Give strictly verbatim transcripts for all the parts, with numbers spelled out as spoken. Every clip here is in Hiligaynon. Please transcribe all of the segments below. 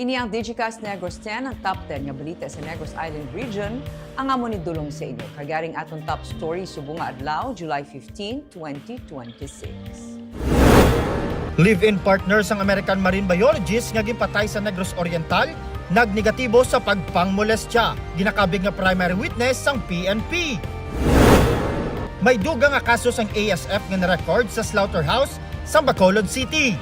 Ini ang Digicast Negros ten, ang top ten nga balita sa Negros Island Region, ang amon idulong sa inyo. Kag yari ang aton top story subong nga adlaw, July fifteen, twenty twenty-six. Live-in partner sang American marine biologist nga ginpatay sa Negros Oriental nagnegatibo sa pagpangmolestya. Ginakabig nga primary witness sang P N P. May dugang nga kaso sang A S F nga na-record sa slaughterhouse sa Bacolod City.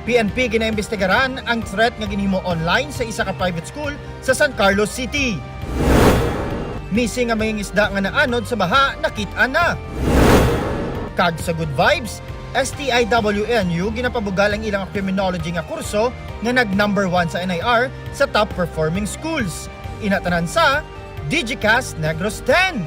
P N P ginaimbestigaran ang threat nga ginhimo online sa isa ka private school sa San Carlos City. Missing nga mangingisda nga naanod sa baha nakit-an na. Kag sa Good Vibes, S T I W N U ginapabugal ang ilang criminology nga kurso nga nag number one sa N I R sa top performing schools. Ina tanan sa Digicast Negros ten.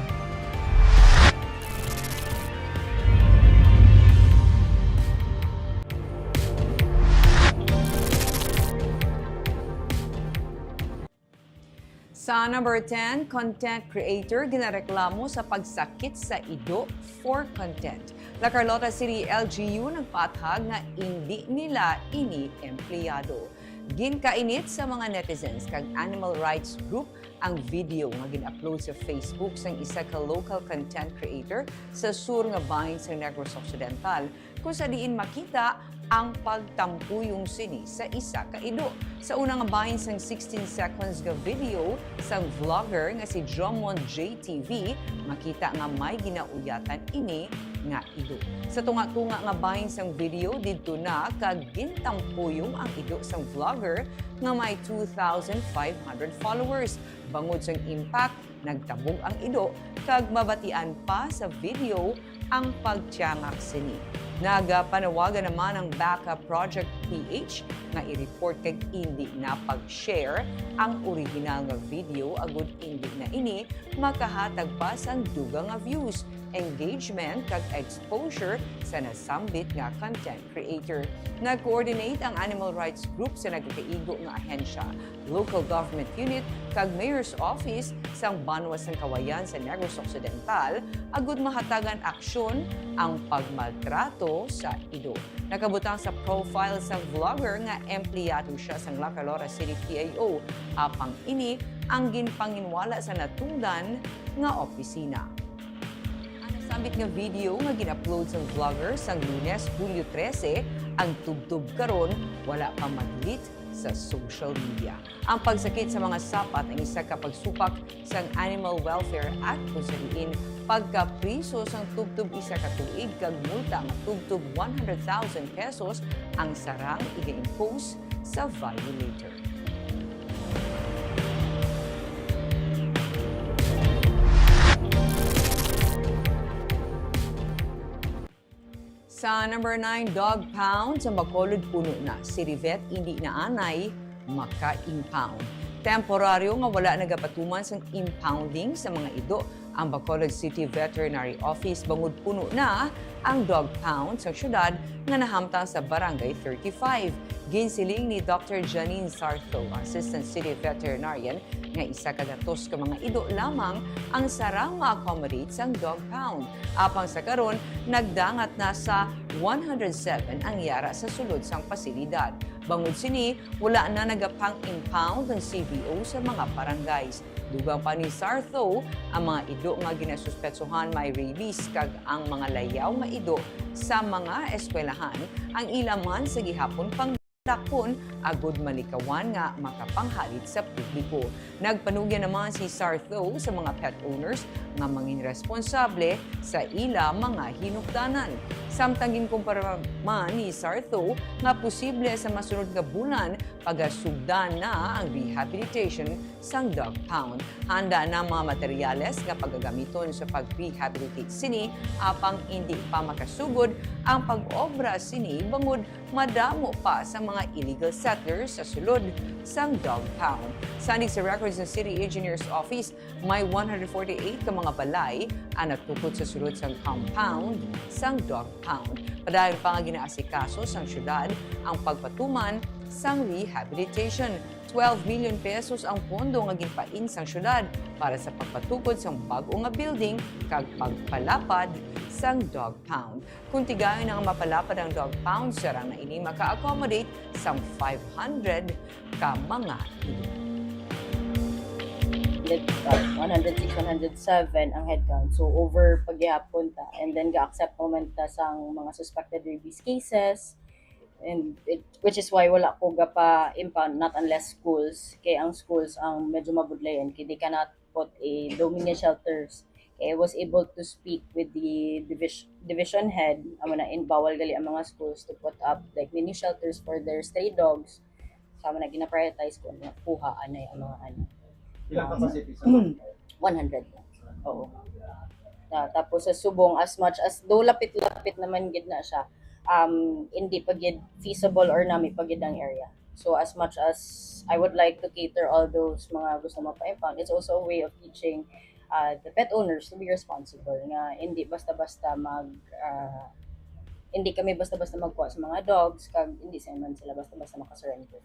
Sa number ten, content creator ginareklamo sa pagsakit sa ido for content. La Carlota City L G U nagpaathag nga indi nila ini empleyado. Ginkainit sa mga netizens kag animal rights group ang video nga gin-upload sa Facebook sang isa ka local content creator sa sur nga bahin sa Negros Occidental, kung sa diin makita ang pagtampuyong sini sa isa ka ido. Sa una nga bahin sang sixteen seconds nga video sang vlogger nga si Jomon J T V, makita nga may ginauyatan ini nga ido. Sa tunga-tunga nga bahin sang video, didto na kag gintampuyong ang ido sang vlogger nga may two thousand five hundred followers. Bangod sang impact, nagtabog ang ido kag mabatian pa sa video ang pagtiyangak sini. Nagapanawagan naman ang Backup Project P H nga i-report kag indi na pag-share ang original nga video agud indi na ini makahatag pa sang dugang nga views, engagement, kag exposure sa nasambit nga content creator. Nag-coordinate ang animal rights group sa nagakaigo nga ahensya, local government unit, kag mayor's office sang Banwa sang Kawayan sa Negros Occidental agud mahatagan aksyon ang pagmaltrato sa ido. Nakabutang sa profile sang vlogger nga empleyado sia sang La Calora City P I O, apang ini ang ginpanginwala sa natungdan nga opisina. Ang nasambit nga video nga gin-upload sang vlogger sang Lunes, Hulyo trese, ang tubtob karon wala pa maglit sa social media. Ang pagsakit sa mga sapat ang isa ka pagsupak sang Animal Welfare Act, kung sa diin pagkapriso sang tubtob isa ka tuig kag multa nga tubtob one hundred thousand pesos ang sarang iga-impose sa violator. Sa number nine, dog pound sa Bacolod puno na. City Vet indi na anay maka-impound. Temporaryo nga wala nagapatuman sang impounding sa mga ido ang Bacolod City Veterinary Office bangod puno na ang dog pound sa syudad nga nahamtang sa Barangay thirty-five. Ginsiling ni Doctor Janine Sartho, Assistant City Veterinarian, nga isa ka gatos ka mga ido lamang ang sarang ma-accommodate sang dog pound. Apang sa karon, nagdangat na sa one hundred seven ang yara sa sulod sang pasilidad. Bangod sini, wala na nagapang-impound ang C B O sa mga barangays. Dugang pa ni Sartho, ang mga ido nga ginasuspetsohan may rabies kag ang mga layaw nga ido sa mga eskwelahan, ang ila man sa gihapon pang dakpon agud malikawan nga makapanghalit sa publiko. Nagpanugyan naman si Sartho sa mga pet owners nga mangin responsable sa ila mga hinukdanan. Samtang ginkumpara man ni Sartho nga posible sa masunod nga bulan pagasugdan na ang rehabilitation sang dog pound. Handa na ang mga materyales nga pagagamiton sa pag-rehabilitate sini, apang indi pa makasugod ang pag-obra sini bangod madamo pa sa mga illegal settlers sa sulod sang dog pound. Sanig sa records sa City Engineer's Office, may one hundred forty-eight ka mga balay ang natukod sa sulod sang compound sang dog pound. Padayon pa nga ginaasikaso sang syudad ang pagpatuman sang rehabilitation. Twelve million pesos ang pondo nga ginpain sang syudad para sa pagpatukod sang bag-o nga building kag pagpalapad sang dog pound. Kung tigayon na nga mapalapad ang dog pound, sarang na ini maka-accommodate sang five hundred ka mga ilog. Hundred, uh, one hundred six, one hundred seven ang headcount. So, over pa gihapon ta. And then, ga-accept pa man ta sang mga suspected rabies cases. And it, which is why wala ko gapa-impound, not unless schools. Kay ang schools ang medyo mabudlayan. Kay they cannot put a dominant shelters. Kay I was able to speak with the divis-, division head. Amo na, in, bawal gali ang mga schools to put up, like, mini shelters for their stray dogs. Sama na, gina-prioritize ko nga kuha anay ang mga ano. Ilang Ah, capacity sa one hundred lang. Oo. Na, tapos sa subong, as much as, do lapit-lapit naman gid na siya, um, hindi pa gid feasible or nami pa gid ang area. So, as much as I would like to cater all those mga gusto mapa-impound, it's also a way of teaching, uh, the pet owners to be responsible, nga hindi basta-basta mag, uh, hindi kami basta-basta magkuha sa mga dogs, kag hindi sa man sila basta-basta makasurrender.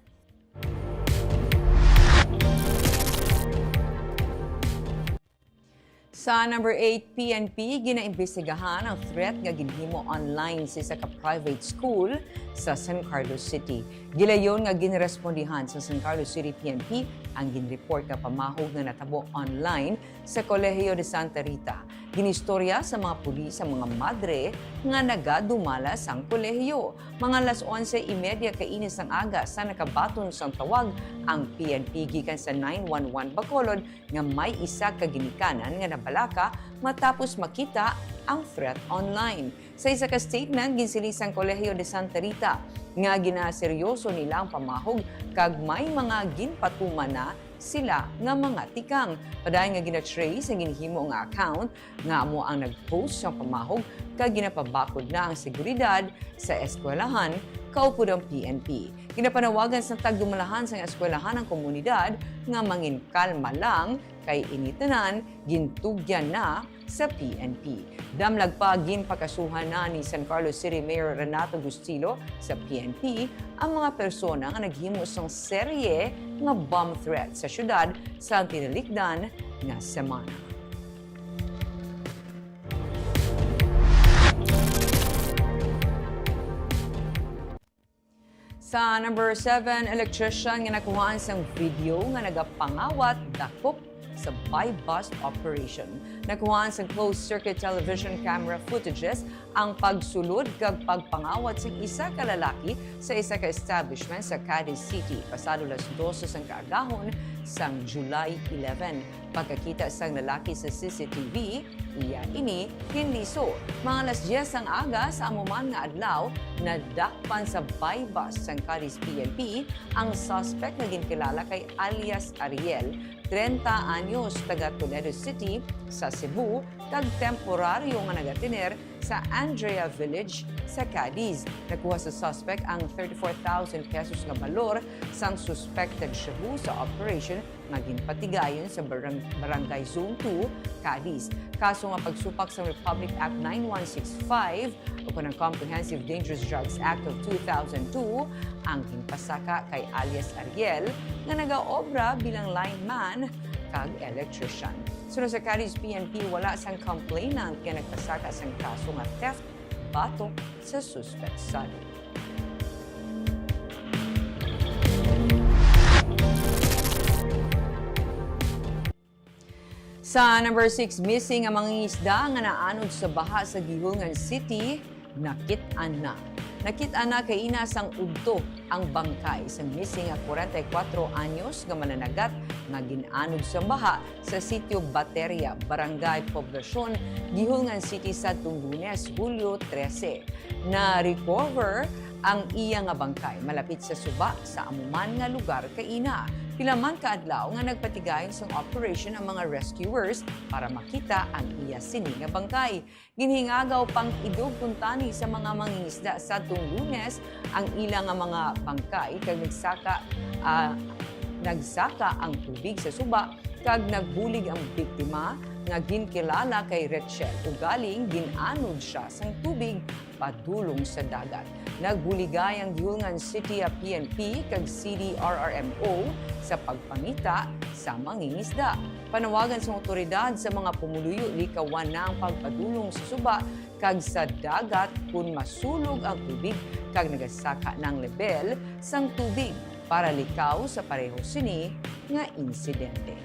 Sa number eight, P N P, ginaimbestigahan ang threat nga ginhimo online sa isa ka private school sa San Carlos City. Gilayon nga ginrespondihan sa San Carlos City P N P ang ginreport nga pamahog nga natabo online sa Colegio de Santa Rita. Ginistorya sa mga pulis ang mga madre nga nagadumala sang kolehiyo. Mga alas onse y media kaini sang aga sa nakabaton sang tawag ang P N P gikan sa nine one one Bacolod nga may isa ka ginikanan nga nabalaka matapos makita ang threat online. Sa isa ka statement, ginsiling sang Colegio de Santa Rita nga ginaseryoso nila ang pamahog kag may mga ginpatuman na sila nga mga tikang. Padayon nga gina-trace ang ginhimo nga account nga amo ang nag-post sang pamahog kag ginapabakod na ang seguridad sa eskwelahan, kaupod ang P N P. Ginapanawagan sang tagdumalahan sang eskwelahan ang komunidad nga manginkalma lang kay ini tanan gintugyan na sa P N P. Damlag pa, ginpakasuhan na ni San Carlos City Mayor Renato Bustillo sa P N P ang mga persona nga naghimo sang serye nga bomb threat sa syudad sa tinalikdan nga semana. Sa number seven, electrician nga nakuhaan sang video nga nagapangawat dakop sa buy-bust operation. Nakuhaan sang closed-circuit television camera footages ang pagsulod kag pagpangawat sang isa ka lalaki sa isa ka establishment sa Cadiz City, pasado las dose sang kaagahon sang July eleven. Pagkakita sang lalaki sa C C T V, iya ini ginliso. Mga alas dyes sang aga sa amo man nga adlaw, nadakpan sa buy-bust sang Cadiz P N P ang suspect nga ginkilala kay alias Ariel, treinta anyos, taga Toledo City sa Cebu, kag temporaryo nga nagatener sa Andrea Village sa Cadiz. Nakuha sa suspect ang thirty-four thousand pesos nga balor sang suspected shabu sa operation nga ginpatigayon sa barang-, Barangay Zone two, Cadiz. Kaso nga pagsupak sa Republic Act nine one six five o kon ang Comprehensive Dangerous Drugs Act of two thousand two ang ginpasaka kay alias Ariel nga nagaobra bilang lineman kag electrician. Suno sa Cadiz P N P, wala sang complainant nga nagpasaka sang kaso nga theft batok sa suspect. Sa Sa number six, missing ang mangingisda nga naanod sa baha sa Guihulngan City, nakit-an na. Nakit-an na kaina sang udto ang bangkay sang missing nga kwarenta y kuwatro anyos nga mananagat nga gin-anod sa baha sa Sitio Bateria, Barangay Poblacion, Guihulngan City, sadtong Lunes, Hulyo trese. Na-recover ang iya nga bangkay malapit sa suba sa amo man nga lugar kaina. Pila man ka adlaw nga nagpatigayon sang operation ang mga rescuers para makita ang iya sini nga bangkay. Ginhingagaw pang-idog kuntani sa mga mangingisda sadtong Lunes ang ila nga mga bangkay kag nagsaka, ah, nagsaka ang tubig sa suba kag nagbulig ang biktima nga ginkilala kay Rachel, ugaling gin-anod siya sang tubig padulong sa dagat. Nagbuligay ang Guiulan City P N P kag C D R R M O sa pagpangita sa mangingisda. Panawagan sang awtoridad sa mga pumuluyo, likawan na ang pagpadulong sa suba kag sa dagat kon masulog ang tubig kag nagasaka na ang lebel sang tubig para likaw sa pareho sini nga insidente.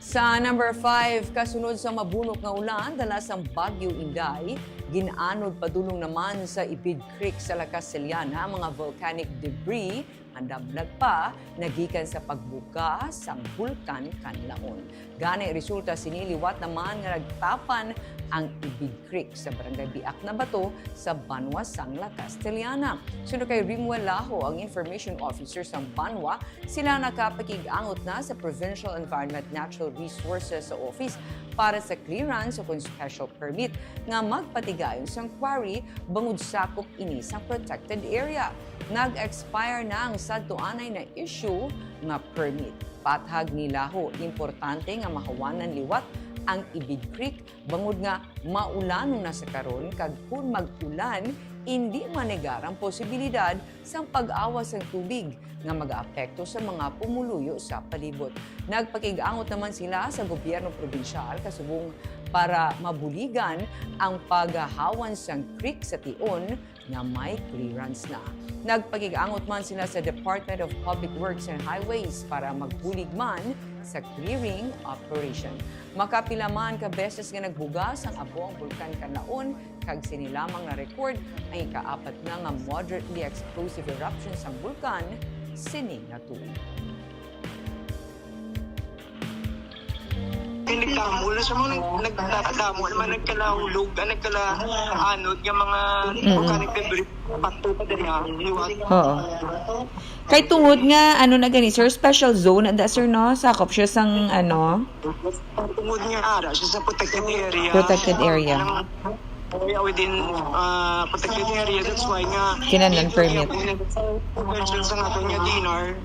Sa number five, kasunod sa mabunok nga ulan dala sang Bagyo Inday, gin-anod padulong naman sa Ibid Creek sa La Castellana ang mga volcanic debris nga damlag pa nagikan sa pagbuga sang Bulkan Kanlaon. Gani, resulta sini liwat naman nga nagtapan ang Ibid Creek sa Barangay Biak na Bato sa banwa sang La Castellana. Suno kay Rimuel Laho, ang Information Officer sang banwa, sila nakapakig-angot na sa Provincial Environment Natural Resources sa office para sa clearance o kon special permit nga magpatigayon sang quarry bangod sakop ini sang protected area. Nag-expire na ang sadto anay na issue nga permit. Pathag ni Laho, importante nga mahawanan liwat ang Ibid Creek bangod nga maulanon na sa karon, kag kon mag-ulan, indi manegar ang posibilidad sang pag-awas sang tubig nga magaapekto sa mga pumuluyo sa palibot. Nagpakig-angot naman sila sa gobyerno probinsyal kasubong para mabuligan ang paghahawan sang creek sa tion nga may clearance na. Nagpakig-angot man sila sa Department of Public Works and Highways para magbulig man sa clearing operation. Makapila man ka beses nga nagbuga sang abo ang Bulkan Kanlaon, kag sini lamang na-record ang ikaapat na nga moderately explosive eruption sang bulkan sini nga tuig. Nagdamo na sa mga nag-, nagdamo naman, nagkalahulog, ah, nagkalaanod nga mga Mm. volcanic debris. Pakto pa din, ah, liwat. Oo. Kay tungod nga, ano na gani, sir, special zone, anda, sir, no? Sakop siya sang, ano? Tungod nga ara siya sa protected area. Protected area. Ang area within, ah, protected area, that's why nga Kinahanglan permit. Sa nga D N R.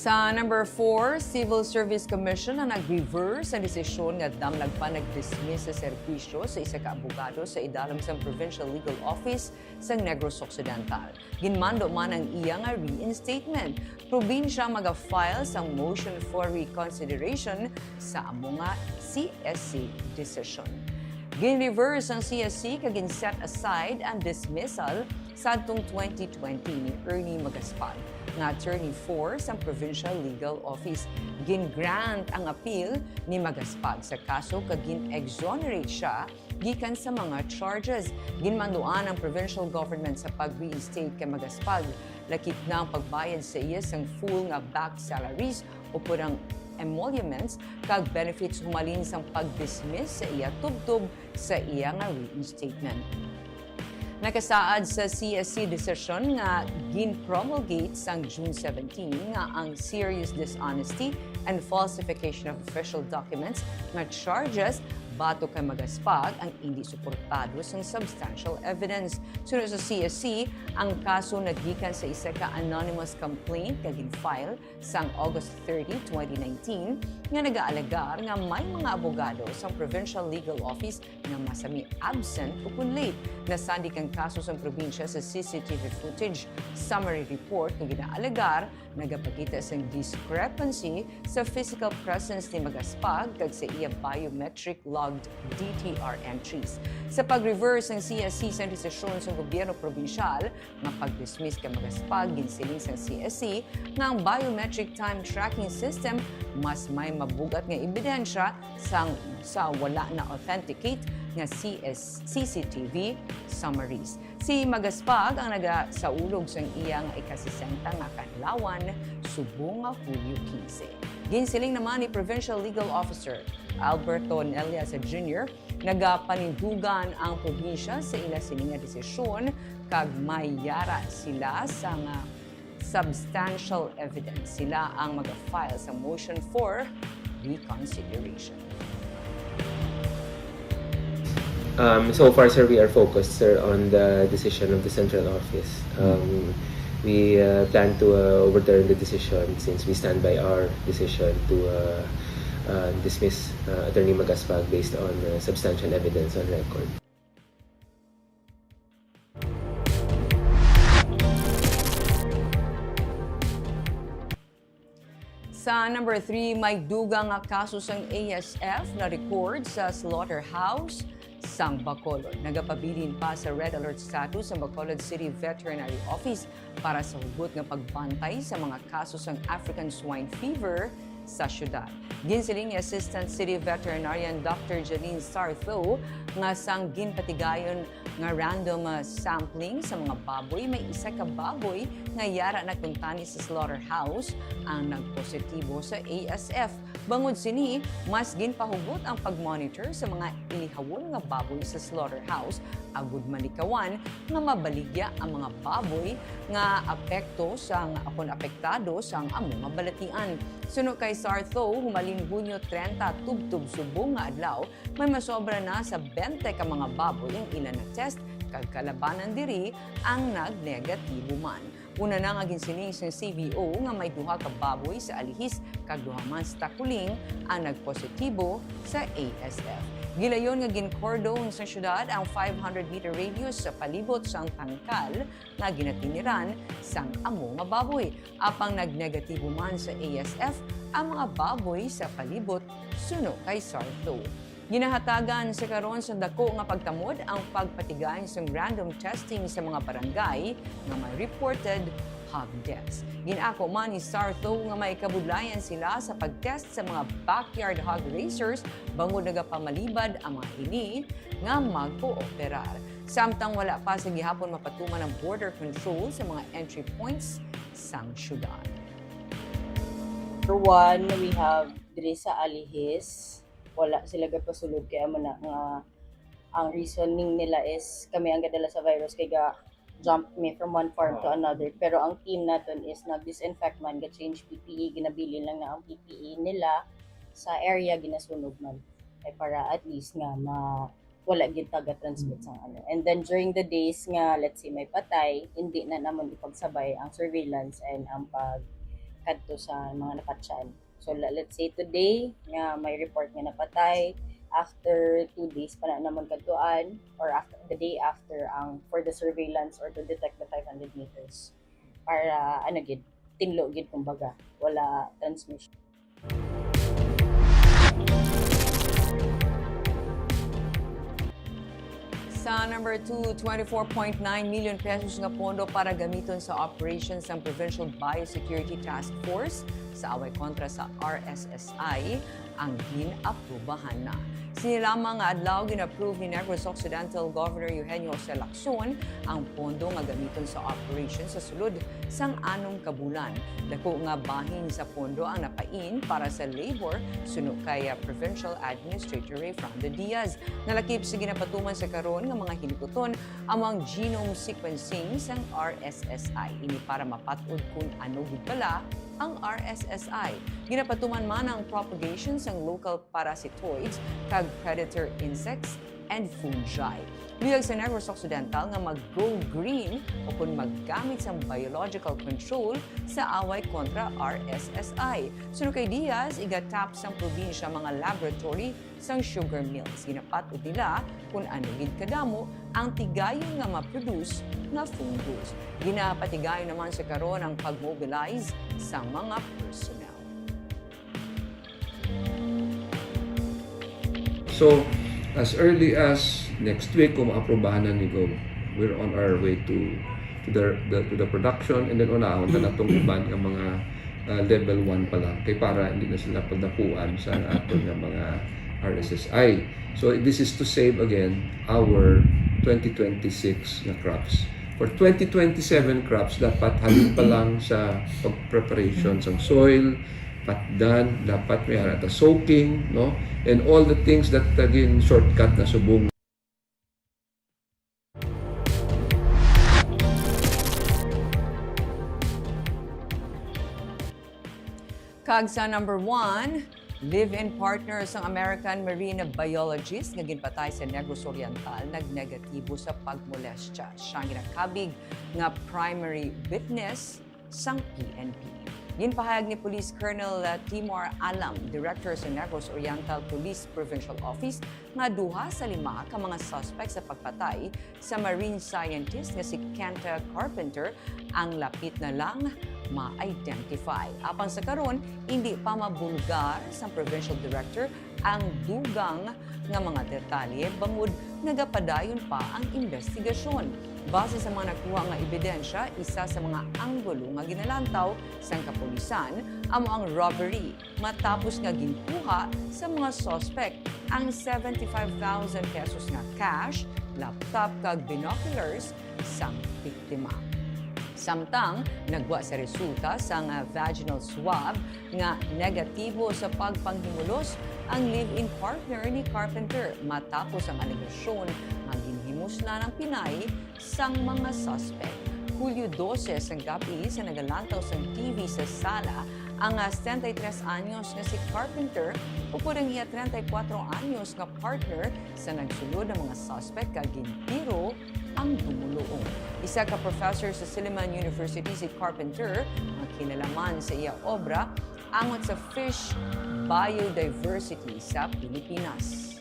Sa number four, Civil Service Commission ang nag-reverse ang desisyon nga damlag pa nag-dismiss sa serbisyo sa isa ka abogado sa idalom sang Provincial Legal Office sa Negros Occidental. Ginmando man ang iya nga reinstatement. Probinsya maga-file sang motion for reconsideration sa amo nga C S C decision. Gin-reverse ang C S C kag gin-set aside ang dismissal sadtong twenty twenty ni Ernie Magaspag nga attorney four sang Provincial Legal Office. Gin-grant ang appeal ni Magaspag sa kaso kag gin-exonerate siya gikan sa mga charges. Ginmanduan ang provincial government sa pag-reinstate kay Magaspag, lakip na ang pagbayad sa iya sang full nga back salaries o kon ang emoluments kag benefits humalin sang pag-dismiss sa iya tubtob sa iya nga reinstatement. Nakasaad sa C S C decision nga gin-promulgate sang June seventeen nga ang serious dishonesty and falsification of official documents nga charges batok kay Magaspag ang indi suportado sang substantial evidence. Suno sa C S C, ang kaso nagikan sa isa ka anonymous complaint nga gin-file sang August thirty, twenty nineteen, nga nagaalegar nga may mga abogado sang Provincial Legal Office nga masami absent o kon late. Nasandig ang kaso sang probinsya sa C C T V footage summary report nga ginaalegar nagapakita sang discrepancy sa physical presence ni Magaspag kag sa iya biometric logged D T R entries. Sa pag-reverse ang C S C sa desisyon sa gobyerno probinsyal nga pag-dismiss kay Magaspag, ginsiling sang C S C nga ang biometric time tracking system mas may mabug-at nga ebidensya sang sa wala na-authenticate nga C S, C C T V summaries. Si Magaspag ang nagasaulog sang iya nga ika-sesenta nga kanlawan subong nga Hulyo quince. Ginsiling naman ni Provincial Legal Officer Alberto Nelias Junior, nagapanindugan ang probinsya sa ila sini nga desisyon kag may yara sila sa nga substantial evidence. Sila ang mag-file sa motion for reconsideration. Um, so far, sir, we are focused, sir, on the decision of the central office. Um, we uh, plan to uh, overturn the decision since we stand by our decision to uh, uh, dismiss uh, Attorney Magaspag based on uh, substantial evidence on record. Sa number three, may dugang nga kaso sang A S F na record sa slaughterhouse sang Bacolod. Nagapabilin pa sa red alert status ang Bacolod City Veterinary Office para sa hugot nga pagbantay sa mga kaso sang African Swine Fever sa syudad. Ginsiling ni Assistant City Veterinarian Doctor Janine Sartho nga sang ginpatigayon nga random, ah, sampling sa mga baboy, may isa ka baboy nga yara na kuntani sa slaughterhouse ang nagpositibo sa A S F. Bangod sini, mas ginpahugot ang pag-monitor sa mga ilihawon nga baboy sa slaughterhouse agud malikawan nga mabaligya ang mga baboy nga apekto sang, kon apektado sang amo nga balatian. Suno kay Sartho, humalin Hunyo trenta tubtob subong nga adlaw, may masobra na sa bente ka mga baboy ang ila na-test, kag kalabanan diri ang nagnegatibo man. Una na nga ginsiling sang C V O nga may duha ka baboy sa Alihis kag duha man sa Taculing ang nagpositibo sa A S F. Gilayon nga gin-cordon sa syudad ang five hundred meter radius sa palibot sang tangkal nga ginatiniran sang amo nga baboy. Apang nagnegatibo man sa A S F ang mga baboy sa palibot, suno kay Sartho. Ginahatagan sa karon sa dako nga pagtamod ang pagpatigay sang random testing sa mga barangay nga may reported hog deaths. Gin-ako man ni Sartho nga may kabudlayan sila sa pag-test sa mga backyard hog raisers bangod nagapamalibad ang mga ini nga magkooperar. Samtang wala pa sa gihapon mapatuman ang border control sa mga entry points sang syudad. Number one, we have diri sa Alihis. Wala sila gapasulod kay amo na nga ang reasoning nila is kami ang gadala sa virus kay ga jump mi from one farm to another. Pero ang team naton is nag-disinfect man, ga-change P P E, ginabilin lang na ang P P E nila sa area ginasunog man. Kay para at least nga ma wala gyud ta ga-transmit sang ano. And then during the days nga, let's say, may patay, hindi na namon ipagsabay ang surveillance and ang pagkadto sa mga napatyan. So, la- let's say today nga may report nga napatay, after two days pa na namon kadtuan or after the day after ang for the surveillance or to detect the five hundred meters para ano gid, tinlo gid kumbaga, wala transmission. Sa number two, twenty-four point nine million pesos nga pondo para gamiton sa operation sang Provincial Biosecurity Task Force sa away kontra sa R S S I ang gin-aprubahan na. Sini lamang nga adlaw, gin-approve ni Negros Occidental Governor Eugenio Jose Lacson ang pondo nga gamiton sa operation sa sulod sang anom ka bulan. Dako nga bahin sa pondo ang napain para sa labor, suno kay, ah, Provincial Administrator Rayfrando Diaz. Nalakip sa ginapatuman sa karon nga mga hilikuton amo ang genome sequencing sang R S S I. Ini para mapat-od kon ano gid bala ang R S S I. Ginapatuman man ang propagation sang local parasitoids kag predator insects and fungi. Luyag sa Negros Occidental nga mag-go green o kon maggamit sang biological control sa away kontra R S S I. Suno kay Diaz, igatap sang probinsya mga laboratory sang sugar mills. Ginapat-od nila kon ano gid kadamo ang tigayon nga ma-produce nga fungus. Ginapatigayon naman sa karon ang pag-mobilize sang mga personnel. So, as early as next week, kung maaprubahan na ni Gov, we're on our way to to the, the to the production, and then unahon na natong iban nga mga uh, level one pa lang kay para hindi na sila pagdapuan sa aton nga mga R S S I. So this is to save again our twenty twenty-six nga crops. For twenty twenty-seven crops, dapat halin pa lang sa pag-preparation sang soil, patdan, dapat may ara ta soaking, no? And all the things that uh, gin shortcut na subong. Kag sa number one, Live-in partner sang American marine biologist nga ginpatay sa Negros Oriental nagnegatibo sa pagmolestya. Siya ang ginakabig nga primary witness sang P N P. Ginpahayag ni Police Colonel, uh, Timor Alam, Director sa Negros Oriental Police Provincial Office, nga duha sa lima ka mga suspect sa pagpatay sa marine scientist nga si Kent Carpenter ang lapit na lang ma-identify. Apang sa karon, indi pa mabulgar sang provincial director ang dugang nga mga detalye bangod nagapadayon pa ang investigasyon. Base sa mga nakuha nga ebidensya, isa sa mga anggulo nga ginalantaw sang kapulisan amo ang robbery, matapos nga ginkuha sa mga suspect ang seventy-five thousand pesos nga cash, laptop kag binoculars sang biktima. Samtang nagwa sa resulta sang vaginal swab nga negatibo sa pagpanghimulos ang live-in partner ni Carpenter matapos ang alegasyon nga ginhimuslan ang pinay sang mga suspect. Hulyo dose sang gab-i sa nagalantaw sang T V sa sala ang, ah, setenta y tres anyos nga si Carpenter upod ang iya treinta y cuatro anyos nga partner sa nagsulod ang mga suspect kag gintiro ang dumoluong. Isa ka professor sa Silliman University si Carpenter, nga kinalaman sa iya obra angot sa fish biodiversity sa Pilipinas.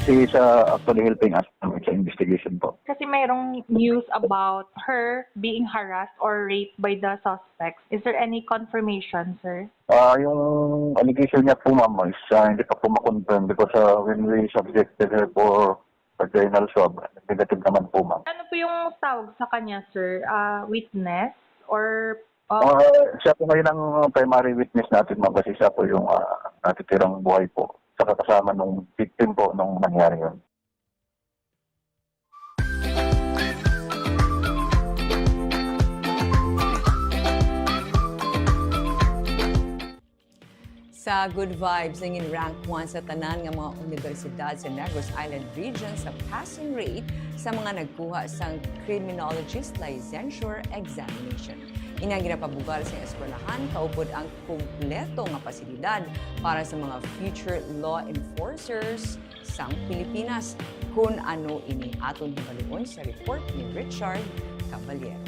She is uh, actually helping us with the investigation po. Kasi mayroong news about her being harassed or raped by the suspects. Is there any confirmation, sir? Ah, yung allegation niya po, ma'am, is ah, hindi pa po ma-confirm because ah, when we subjected her for vaginal swab, negative naman po, ma'am. Ano po yung tawag sa kanya, sir? Ah, witness or Ah, siya po ngayon ang primary witness natin, ma'am, kasi siya po yung ah, natitirang buhay po sa kasama nung victim po nung nangyari yun. Sa Good Vibes, nangin rank one sa tanan nga mga unibersidad sa Negros Island Region sa passing rate sa mga nagkuha sang Criminologist Licensure Examination. Ini ang ginapabugal sa eskwelahan kaupod ang kumpleto nga pasilidad para sa mga future law enforcers sang Pilipinas. Kun ano ini, aton hibaluon sa report ni Richard Caballero.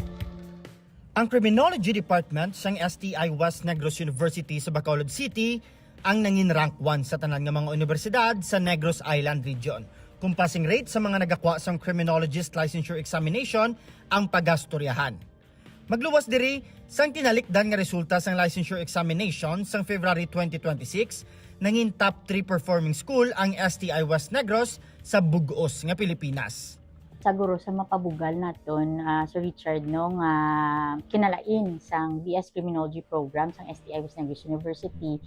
Ang Criminology Department sang S T I West Negros University sa Bacolod City ang nangin rank one sa tanan nga mga unibersidad sa Negros Island Region, kung passing rate sa mga nagakwa sang Criminologist Licensure Examination ang pagastoryahan. Magluwas diri, sang tinalikdan nga resulta sang licensure examination sang February twenty twenty-six, nangin top three performing school ang S T I West Negros sa bug-os nga Pilipinas. Saguro sa mapabugal naton, ah, Sir Richard, no, nga kinalain sang B S Criminology Program sang S T I West Negros University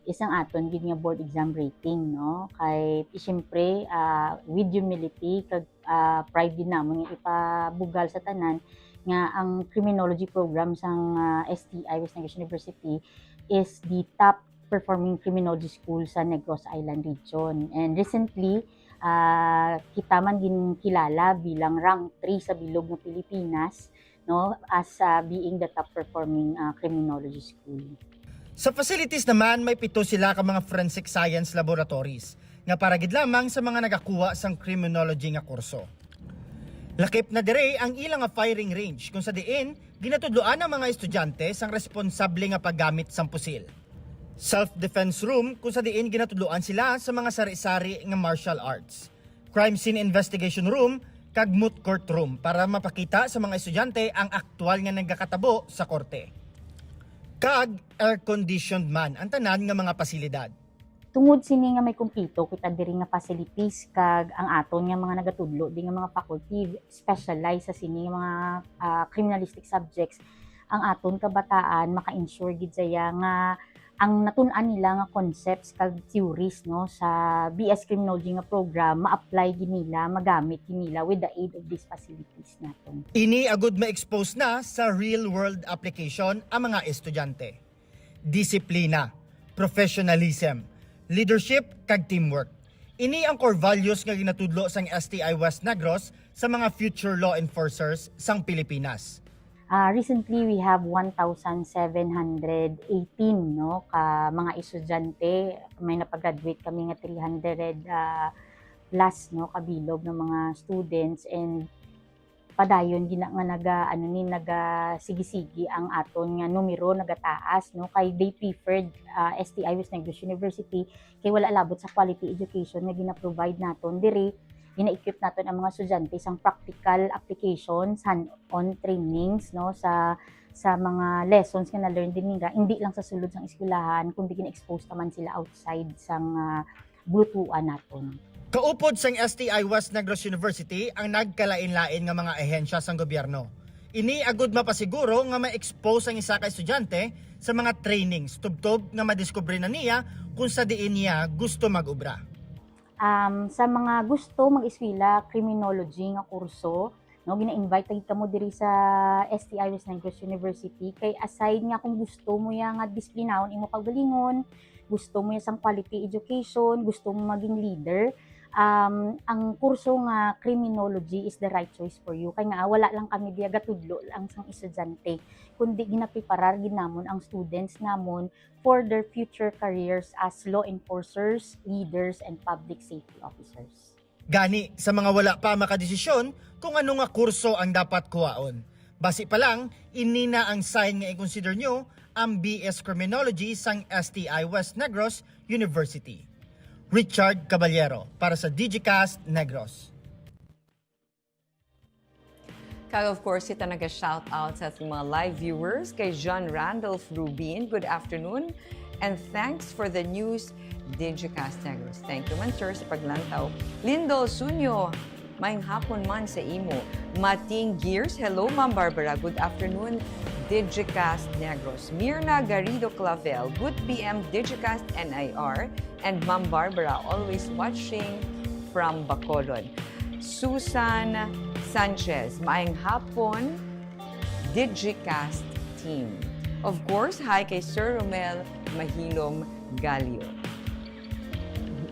is ang aton gid nga board exam rating, no? Kay, siyempre, ah, with humility kag, ah, pride gid namon nga ipabugal sa tanan nga ang criminology program sang, ah, S T I West Negros University is the top performing criminology school sa Negros Island region. And recently, ah, kita man ginkilala bilang rank three sa bilog nga Pilipinas, no, as ah, being the top performing ah, criminology school. Sa facilities naman, may pito sila ka mga forensic science laboratories nga para gid lamang sa mga nagakuha sang criminology nga kurso. Lakip na diri ang ila nga firing range, kung sa diin ginatudloan ang mga estudyante sang responsable nga paggamit sang pusil. Self-defense room, kung sa diin ginatudloan sila sa mga sari-sari nga martial arts. Crime scene investigation room kag moot court room para mapakita sa mga estudyante ang aktual nga nagakatabo sa korte. Kag air-conditioned man ang tanan nga mga pasilidad. Tungod sini nga may kumpleto kita diri nga facilities kag ang aton nga mga nagatudlo di nga mga faculty specialize sa sini nga mga ah, criminalistic subjects, ang aton kabataan maka-ensure gid saya nga ang natun-an nila nga concepts kag theories, no, sa B S Criminology nga program ma-apply gid nila, magamit gid nila with the aid of these facilities naton. Ini agud ma-expose na sa real-world application ang mga estudyante. Disiplina, professionalism, leadership, kag teamwork. Ini ang core values nga ginatudlo sang S T I West Negros sa mga future law enforcers sang Pilipinas. Ah, recently, we have one thousand seven hundred eighteen, no, ka mga estudyante. May napagraduate kami nga three hundred, ah, plus, no, ka bilog nga mga students, and padayon gina-, nga naga-, ano ni, nagasigi-sigi ang aton nga numero, nagataas, no, kay they preferred, ah, S T I West Negros University kay wala labot sa quality education nga gina-provide naton diri. Gina-equip naton ang mga estudyante sang practical applications, hands-on trainings, no, sa, sa mga lessons nga na-learn din nila, hindi lang sa sulod sang eskwelahan, kundi gina-expose naman sila outside sang, ah, bulutuan naton. Kaupod sang S T I West Negros University ang nagkalain-lain nga mga ahensya sang gobyerno. Ini agud mapasiguro nga ma-expose ang isa ka estudyante sa mga trainings, tubtob nga madiskubre na niya kung sa diin niya gusto mag-obra. Um, sa mga gusto mag-eskwela criminology nga kurso, no, gina-invite gid kamo diri sa S T I West Negros University. Kay aside nga kung gusto mo ya nga disiplinahon imo kaugalingon, gusto mo ya sang quality education, gusto mo maging leader, um, ang kurso nga criminology is the right choice for you. Kay nga wala lang kami diya gatudlo lang sang estudyante, kundi ginapreparar gid namon ang students namon for their future careers as law enforcers, leaders, and public safety officers. Gani, sa mga wala pa makadesisyon kung ano nga kurso ang dapat kuhaon, basi pa lang, ini na ang sign nga i-consider nyo ang B S Criminology sang S T I West Negros University. Richard Caballero para sa Digicast Negros. Kag of course, kita naga-shout out sa ating mga live viewers, kay John Randolph Rubin, good afternoon, and thanks for the news, Digicast Negros. Thank you man, sir, sa paglantaw. Lindol Sunyo, maayong hapon man sa imo. Mating Gears, hello, Ma'am Barbara, good afternoon, Digicast Negros. Mirna Garrido Clavel, good P M, Digicast N I R, and Ma'am Barbara, always watching from Bacolod. Susan Sanchez, maayong hapon, Digicast team. Of course, hi kay Sir Romel Mahilom Galio.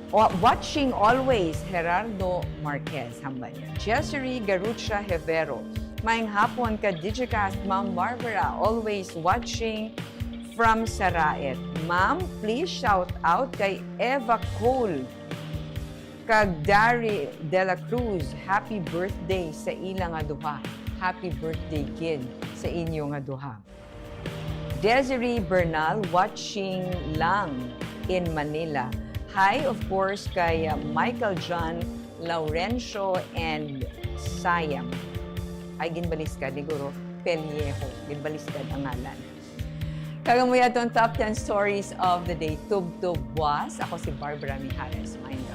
Wa-, watching always, Gerardo Marquez, hambal niya. Jezrery Garucha Hevero, maayong hapon ka Digicast, Ma'am Barbara, always watching from Saraet. Ma'am, please shout out kay Eva Cole kag Dari de la Cruz. Happy birthday sa ila nga duha. Happy birthday gid sa inyo nga duha. Desiree Bernal, watching lang in Manila. Hi, of course, kay, uh, Michael John Laurencio and Sayang. Ay, ginbaliskad ni Guro Pellejo. Ginbaliskad ang ngalan. Kag amo ya aton top ten stories of the day, tubtob buas. Ako si Barbara Mijares. Maayong